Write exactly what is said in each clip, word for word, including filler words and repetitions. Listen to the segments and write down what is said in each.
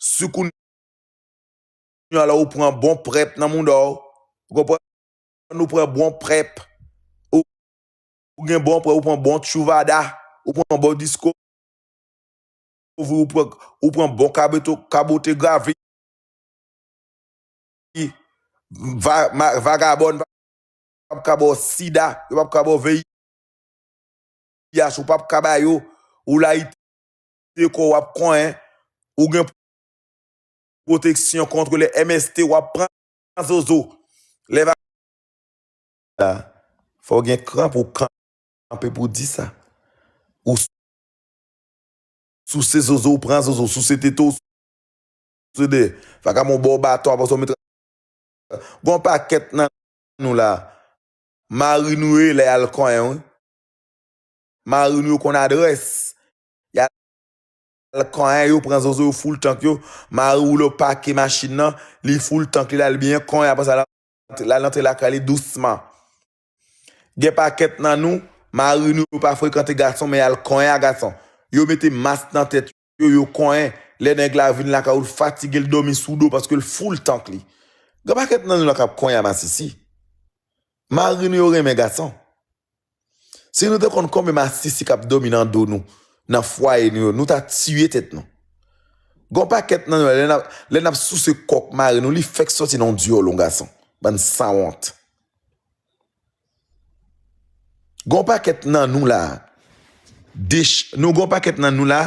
Si kounye a la ou pran bon prèp nan mouda w, ou konprann, ou pran bon prèp, ou, ou gen bon prèp, ou pran bon tchouvada, ou pran bon disko, ou pran, ou pran bon kabeto, kabote gravi, va, ma, vagabòn, p ap ka ba w sida, yo p ap ka ba w V I H, ou p ap ka ba yo, ou layite kò w ap konyen, ou gen pwoteksyon kont le M S T, w ap pran zozo. Lè va la, fò w gen kran pou w kanpe pou w di sa. Ou souse zozo, ou pran zozo, ou souse tete w, souse de. Vagabon ba w baton, apre sa w met. Gon pakèt nan nou la, mari nou yo lè y al konyen, wi. Mari nou yo konn adrès. Y al konyen, yo pran zozo, yo foul tank yo. Mari w lo pake machin nan, li foul tank li la, li byen konyen, apre sa, l al antre lakay li dousman. Gen pakèt nan nou, mari nou yo pa frekante gason, men y al konyen a gason. Yo mete mas nan tèt yo, yo konyen. Lè nèg la vin lakay ou, l fatige, l dòmi sou do paske l foul tank li. Gen pakèt nan nou la k ap konyen a masisi. Mari nou yo renmen gason. Si nou te konn konbyen masisi k ap dòmi nan do nou, nan fwaye nou yo, nou ta tiye tèt nou. Gon pakèt nan nou, lè n ap, lè n ap souse kòk mari nou, li fèk sòti nan yon dyòl yon gason. Bann sanwont. Gon pakèt nan nou la, dech-, nou gon pakèt nan nou la,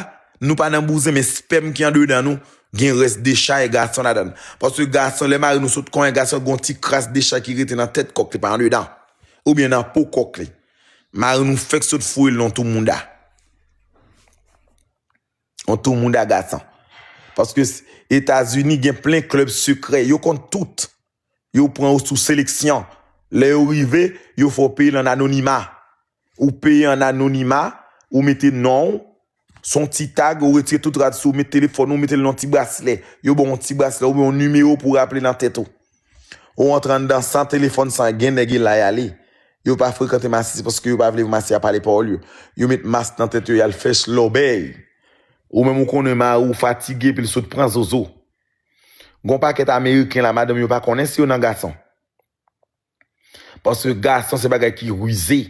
nou pa nan bouzen, men spèm ki andedan nou, gen rès dechay gason ladan l. Paske gason, lè mari nou sot konyen gason, gon ti kras dechay ki rete nan tèt kòk li, pa andedan. Oubyen nan po kòk li. Mari nou fèk sot foure l nan tou mouda. Yon tou mouda gason. Paske s-, Etazini gen plen klèb sekrè. Yo konn tout. Yo pran yo sou seleksyon. Lè yo rive, yo fè w peye l an anonima. Ou peye an anonima, ou mete non w, se yon ti tag, ou retire tout rad sou, ou met telefòn ou, ou mete l nan yon ti braslè. Yo ba w yon ti braslè, oubyen yon nimewo pou w raple nan tèt ou. Ou antre anndan san telefòn, san gen nèg e la y ale. Yo pa frekante masisi paske yo pa vle masisi a pale pawòl yo. Yo met mas nan tèt yo, y al fè lòbèy. Ou menm ou konnen mari w fatige epi l sot pran zozo. Gon pakèt Ameriken la, madanm yo pa konnen si yo nan gason. Paske gason se bagay ki rize.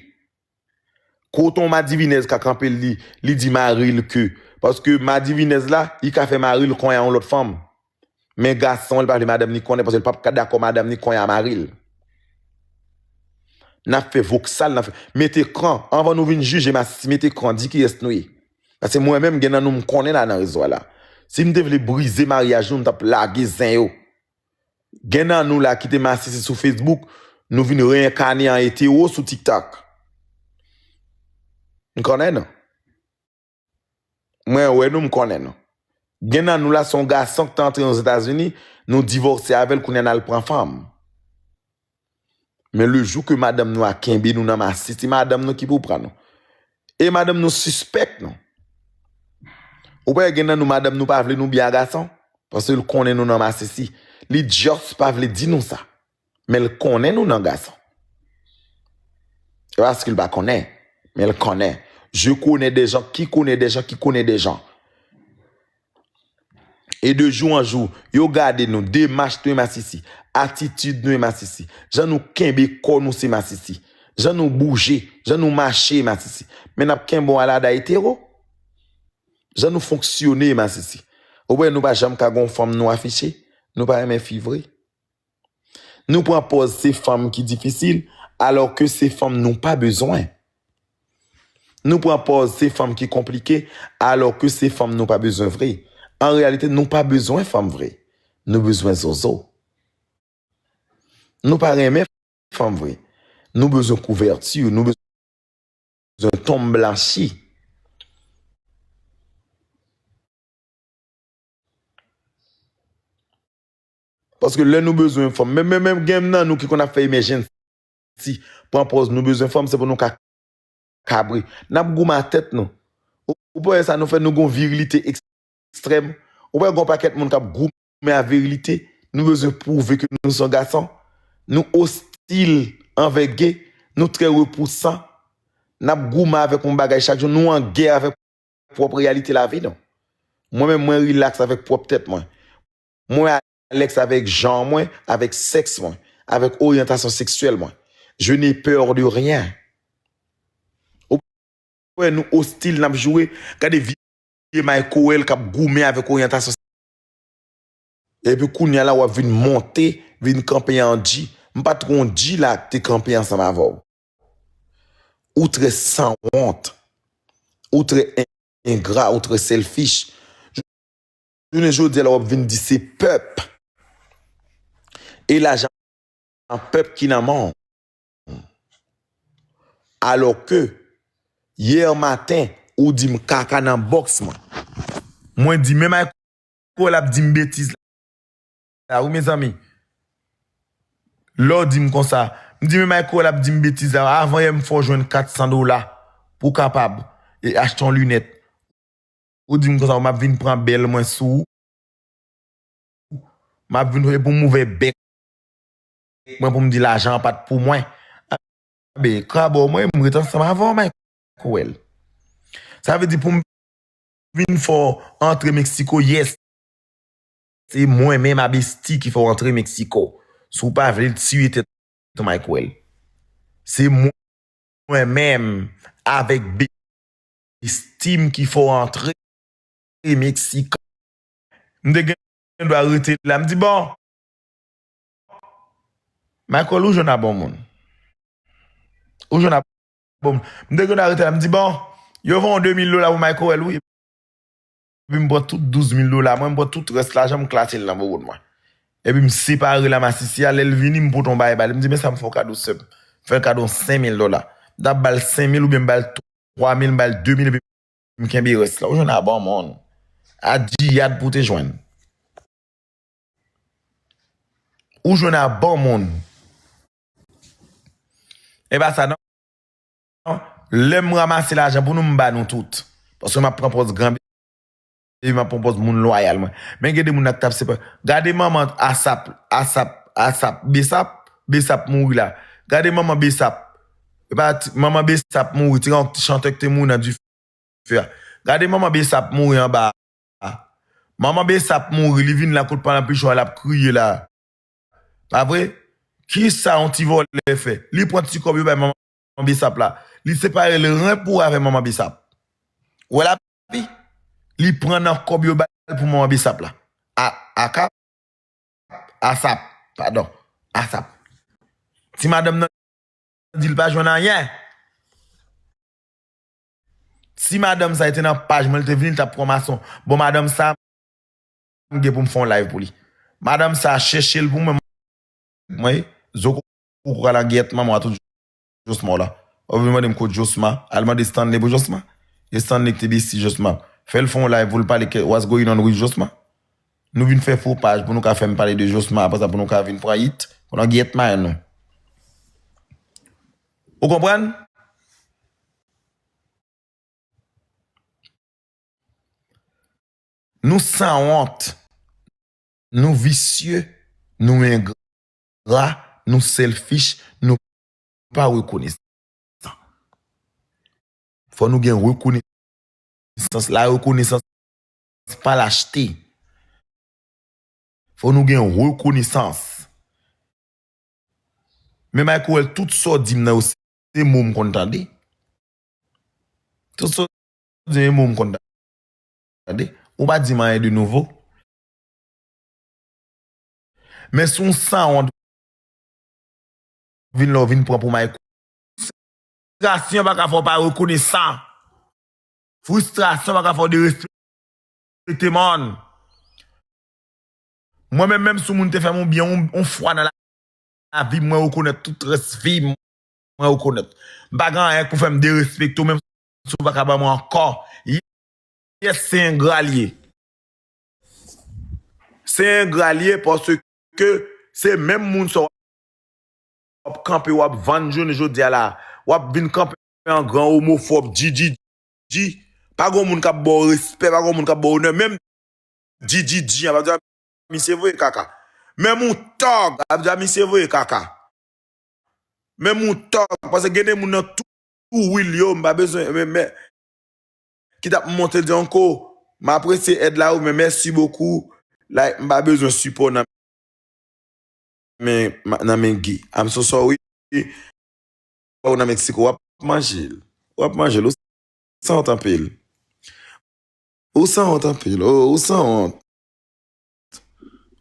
Kote yon madivinèz ka kanpe li, li di mari l ke. Paske madivinèz la, li ka fè mari l konyen a yon lòt fanm. Men gason, li pa vle madanm ni konnen, paske li p ap ka dakò madanm ni konyen a mari l. N ap fè voksal, n ap fè, mete kran. Anvan nou vin jije masisi, mete kran, di kiyès nou ye. Paske mwen menm, gen nan nou m konnen la nan rezo a la. Si m te vle brize maryaj nou, m t ap lage zen yo. Gen nan nou la ki te masisi sou Facebook, nou vin reyènkane an etero sou TikTok. M konnen nou. Mwen wè nou, m konnen nou. Gen nan nou la, se yon gason ki te antre Ozetazini, nou divòse avè l, kounye a n al pran fanm. Men le jou ke madanm nou a kenbe nou nan masisi, se madanm nou ki pou pran nou. E madanm nou sispèk nou. Ou pa wè gen nan nou, madanm nou pa vle nou byen a gason, paske l konnen nou nan masisi. Li just pa vle di nou sa. Men l konnen nou nan gason. E pa paske l pa konnen, men l konnen. Je connais des gens qui connaît des gens qui connaît des gens. E de jou an jou, yo gade nou, demach nou e masisi, atitid nou e masisi, jan nou kenbe kò nou se masisi, jan nou bouje, jan nou mache e masisi. Men n ap kenbe w alada etero. Jan nou fonksyone e masisi. Ou wè nou pa janm ka gon fanm nou afiche, nou pa renmen fi vre. Nou pran pòz se fanm ki difisil, alò ke se fanm nou pa bezwen. Nou pran pòz se fanm ki konplike, alò ke se fanm nou pa bezwen vre. An reyalite, nou pa bezwen fanm vre. Nou bezwen zozo. Nou pa renmen fanm vre. Nou bezwen kouvèti, nou bezwen tonm blanchi. Paske lè nou bezwen fanm, men, men, men gen nan nou ki konn ap fè emèjensi, pran pòz nou bezwen fanm, se pou nou ka kabre. N ap goumen a tèt nou. Ou, ou pa wè sa nou fè, nou gon virilite ekstrèm. Ou pa wè gon pakèt moun k ap goumen a virilite. Nou bezwen pwouve ke nou se yon gason. Nou ostil anvè gay. Nou trè repousan. N ap goumen avèk yon bagay chak jou. Nou an gè avèk pwòp reyalite lavi nou. Mwen menm, mwen rilaks avèk pwòp tèt mwen. Mwen alèz avèk jan mwen, avèk sèks mwen, avèk oryantasyon seksyèl mwen. Je n'ai peur de rien. Ou wè nou ostil, n ap joure. Gade vye Michael k ap goumen avèk oryantasyon. Epi kounye a la, w ap vin monte, vin kanpe an G. M pa t gon G la k te kanpe ansanm avè w. Ou trè sanwont. Ou trè en-, engra, ou trè selfish. Jounen jodi a la, w ap vin di se pèp. E lajan pèp ki nan men w. Alò ke, yè maten, ou di m kaka nan bòks mwen. Mwen di, men Michael ap di m betiz la, wi, mezanmi. Lè w di m konsa, m di, men Michael ap di m betiz la, avan yè m fè w jwenn kat san dola pou w kapab, e, achte yon linèt. Ou di m konsa, m ap vin pran bèl mwen sou ou. M ap vin pou m ouvè bèk mwen pou m di lajan an pa t pou mwen. Abe, krabò mwen, m ret ansanm avè w, Michael. Sa vle di pou m vin fè w antre Meksiko, yes. Se mwen menm, Abesti, ki fè w antre Meksiko. Si w pa vle l, tiye tèt ou, Michael. Se mwen menm, avèk Besti m, ki fè w antre Meksiko. M te gen dwa rete la. M di, bon, Michael, ou jwenn a bon moun. Ou jwenn a bon moun. M te gen dwa rete la. M di, bon, yo vann de mil dola pou Michael, wi. Epi m pran tout douz mil dola mwen, m pran tout rès lajan, m klase l nan bobon mwen. Epi m separe l a masisi a, lè l vini, m pote yon bagay ba li. M di, men sa m fè w kado, sè m. M fè l kado senk mil dola. M t ap ba l senk mil oubyen m ba l twa mil, m ba l de mil, epi m kenbe rès la. Ou jwenn a bon moun. A djiyad pou w te jwenn. Ou jwenn a bon moun. E pa sa, non. Lè m ranmase lajan pou nou, m ba nou tout. Paske m ap pran pòz gran, epi m ap pran pòz moun lwayal mwen. Men gen de moun la k t ap sepa. Gade manman Asap, Asap, Asap, Besap, Besap mouri la. Gade manman Besap. E pa ti, manman Besap mouri, ti, yon ti chantè ki te mouri nan dife a. Gade manman Besap mouri anba a. Manman Besap mouri, li vin la kot palan pichon an, l ap kriye la. Pa vre? Kisa yon ti vòlè fè? Li pran ti kòb yo bay manman Besap la. Li separe l ren pou avè manman Besap. Ou wè lavi? Li pran nan kòb yo bay pou manman Besap la. A, Akap? Asap. Padon. Asap. Ti madanm nan di l pa jwenn anyen. Si madanm sa te nan paj mwen, li te vini, li t ap pran mason. Bon, madanm sa, m gen pou m fè yon live pou li. Madanm sa chèche l pou mwen. Mwen, zo koko ka nan gyèt manman w a tout Josma w la. Ou vin mande m kot Josma, al mande Stanley pou Josma. E Stanley ki te besti Josma. Fè l fè yon live pou l pale ke what's going on with Josma. Nou vin fè fo paj pou nou ka fè m pale de Josma, apre sa pou nou ka vin pran it, pou nou gyèt mayon nou. Ou konprann? Nou sanwont, nou visye, nou engra, nou selfish, nou pa rekonesan. Fò nou gen rekonesans. La rekonesans pa l achte. Fò nou gen rekonesans. Men Michael, tout sa w di m nan yo, se mo m konn tande. Tout sa w di m, se mo m konn tande. Ou pa di m anyen de nouvo. Men si w sanwont vin la, w vin pran pou Michael. Fristrasyon pa ka fè w pa rekonesan. Fristrasyon pa ka fè w derespekte moun. Mwen menm, menm si yon moun te fè m yon byen yon, yon fwa nan lavi m, mwen rekonèt tout rès vi m, mwen rekonèt. M pa gen anyen pou fè m derespekte w, menm si w pa ka ban mwen ankò. Yes, se engra l ye. Se engra l ye paske se menm moun sa w ap kanpe, w ap vann jounen jodi a la. W ap vin kanpe an gran omofòb, G G G. Pa gon moun k ap ba w respè, pa gon moun k ap ba w onè. Menm G G G an, ap di a misye voye kaka. Menm yon tòg, ap di a misye voye kaka. Menm yon tòg, paske gen de moun nan tou, tou wil yo, m pa bezwen, men, men, ki t ap monte di anko, m apresye èd la, wi, men mèsi bokou. Like, m pa bezwen sipò nan men, nan men Guy. I'm so sorry. Ou nan Mexico, w ap manje l. W ap manje l. Ou sanwont anpil. Ou sanwont anpil. Oh, ou sanwont.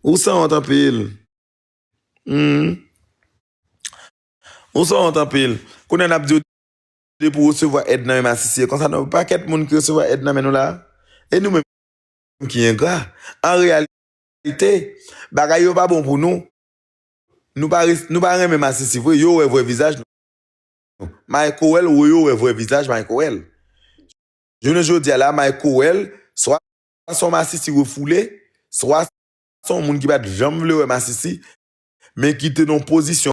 Ou sanwont anpil. Hmm. Ou sanwont anpil. Kounye a n ap di w depi w resevwa èd nan men masisi. E konsa, nan pakèt moun ki resevwa èd nan men nou la. E nou menm ki engra. An reyalite, bagay yo pa bon pou nou. Nou pa, res- nou pa renmen masisi vre. Yo wè vrè vizaj nou. Michael, yo wè vrè vizaj Michael. Jounen jodi a la, Michael, swa se yon masisi refoule, swa se yon moun ki pa t janm vle wè masisi, men ki te nan pozisyon